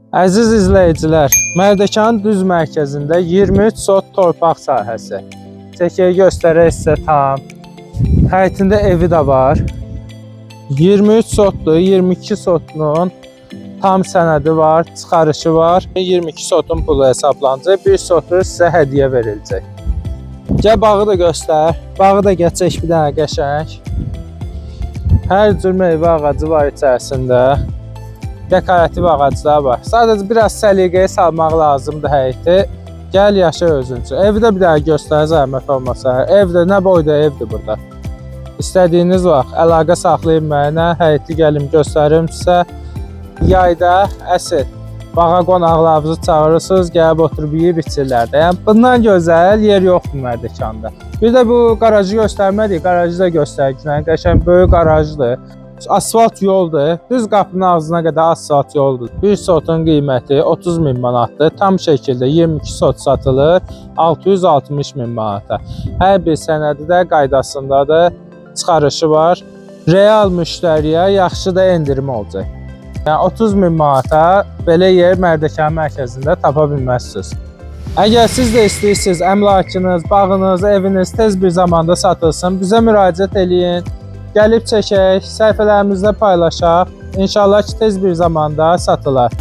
Əziz izləyicilər, Mərdəkanın düz mərkəzində 23 sot torpaq sahəsi. Çəkək göstərək sizə tam. Həyətində evi də var. 23 sotdur, 22 sotunun tam sənədi var, çıxarışı var. 22 sotun pulu hesablanacaq, 1 sotu sizə hədiyyə veriləcək. Gəl bağı da göstər. Bağı da gəçək bir dənə qəşəng. Hər cür meyvə ağacı var içərisində. Dekorativ ağaclar var. Sadəcə biraz səliqəyə salmaq lazımdır həyəti. Gəl yaşa özün üçün. Evi də bir dənə göstər zəhmət olmasa. Evdə nə boyda evdir burada. İstədiyiniz vaxt əlaqə saxlayın mənə, həyəti gəlim göstərim sizə. Yayda əsl bağa qonaqlarınızı çağırırsınız, gəlib oturub yeyib içirlər də. Yəni bundan gözəl yer yoxdur Mərdəkanda. Bir də bu qarajı göstərmədik, qarajı da göstərdik. Yəni qəşəng böyük qarajdır. Asfalt yoldur. Düz qapının ağzına qədər asfalt yoldur. Bir sotun qiyməti 30 min manatdır. Tam şəkildə 22 sot satılır 660 min manata. Hər bir sənədi də qaydasındadır. Çıxarışı var. Real müştəriyə yaxşı da endirim olacaq. Yəni 30 min manata belə yer Mərdəkan mərkəzində tapa bilməzsiniz. Əgər siz də istəyirsiniz əmlakınız, bağınız, eviniz tez bir zamanda satılsın, bizə müraciət eləyin. Gəlib çəkək, səhifələrimizdə paylaşaq. İnşallah ki, tez bir zamanda satılar.